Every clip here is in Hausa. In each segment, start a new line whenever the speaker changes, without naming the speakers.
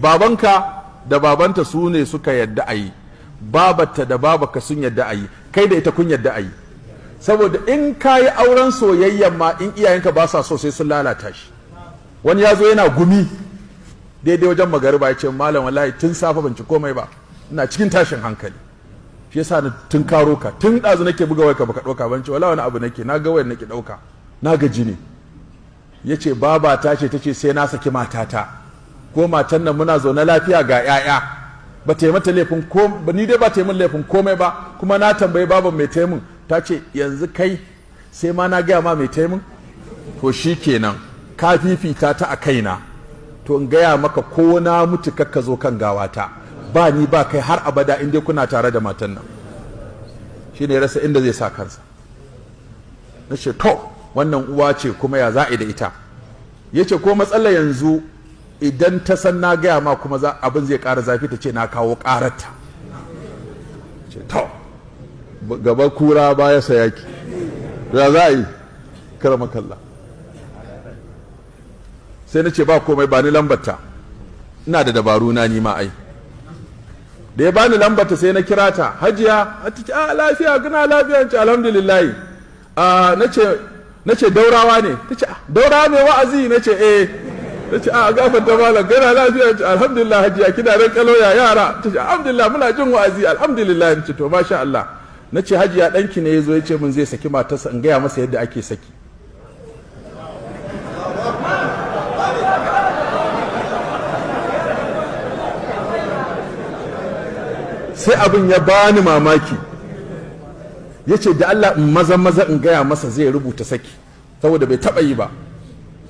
Babanka da babanta su ne suka yadda a yi, babarta da babarka sun yadda a yi, kai da ita kun yadda a yi. Saboda in ka yi auren soyayyan ma, in iyayenka ba sa so, sai sun lalata shi. Wani ya zo yana gumi daidai wajen magariba, ya ce, "Malam, wallahi tun safe ban ci komai ba, ina cikin tashin hankali, shi yasa na tun karo ka. Tun ɗazu nake buga wayarka baka ɗauka ban ce wallahi wani abu nake, na ga wayar nake ɗauka, na gaji ne." Ya ce, "Baba ta ce ta ce sai na saki matata, ko matan nan muna zaune lafiya, ga 'ya'ya, ba ta yi mata laifin ko ni dai ba ta yi min laifin komai ba. Kuma na tambayi baban mai taimun, ta ce yanzu kai sai ma na gaya ma mai taimun. To shi kenan, ka fifita ta a kaina. To in gaya maka, ko na mutu kakka zo kan gawata, ba ni ba kai har abada in dai kuna tare da matan nan." Shi ne rasa inda zai sa kansa. Na ce, "To wannan uwa ce kuma, ya za a yi da ita?" Ya ce, "Ko matsala yanzu idan ta san na gaya ma kuma abin zai ƙara zafi, ta ce na kawo ƙararta." Ce, "To gaba kura baya sayaki, ya za a yi karama kalla?" Sai na ce, "Ba komai, ba ni lambarta, ina da dabaru na nima ai." Da ya bani lambarta, sai na kira ta. "Hajiya," ta ce, "A lafiya, gina lafiya?" Ce, "Alhamdulillah." Na ce, "Daurawa ne." Ta ce, "Daurawa mai wa'azi?" Na ce, "Eh." Ta ce, "A gafarta malam, gina lafiya?" Ce, "Alhamdulillah hajiya, kina ran kalo, ya yara?" Ta ce, "Alhamdulillah, muna jin wa'azi, alhamdulillah." Na ce, "To masha Allah." Na ce, "Hajiya, ɗanki ne ya zo ya ce min zai saki matarsa, in gaya masa yadda ake saki." Sai abin ya bani mamaki. Ya ce da Allah in maza maza in gaya masa zai rubuta saki, saboda bai taɓa yi ba.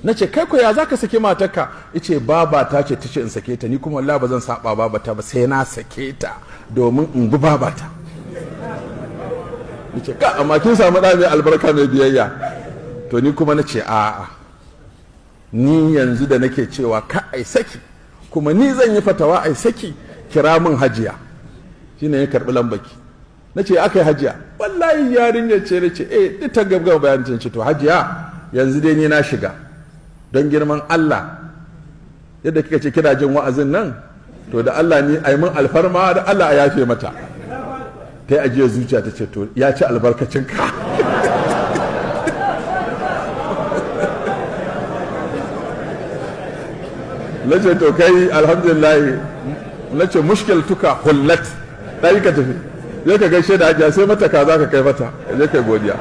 Na ce, "Kai ko ya za ka saki matarka?" Ya ce, "Baba ta ce ta ce in sake ta, ni kuma wallahi ba zan saba babata ba, sai na sake ta domin in bi babata." Na ce, "Ka amma kin samu ɗa mai albarka, mai biyayya." To ni kuma na ce, "A'a, ni yanzu da nake cewa ka ai saki, kuma ni zan yi fatawa ai saki. Kira min hajiya." Shine ya karɓi lambaki. Na ce, "Aka yi hajiya? Wallahi yarinya ce." Na ce, "Eh," duk ta gabgaba bayan. Ce, "To hajiya, yanzu dai ni na shiga. Don girman Allah, yadda kika ce kina jin wa'azin nan, to da Allah ni ai min alfarma, da Allah a yafe mata." Ta yi ajiyar zuciya, ta ce, "To ya ci albarkacin ka." Na ce, "To kai alhamdulillah." Na ce, "Mushkil tuka hullat, ɗari ka tafi, zai ka gaishe da hajiya, sai mata ka za ka kai mata, zai kai godiya."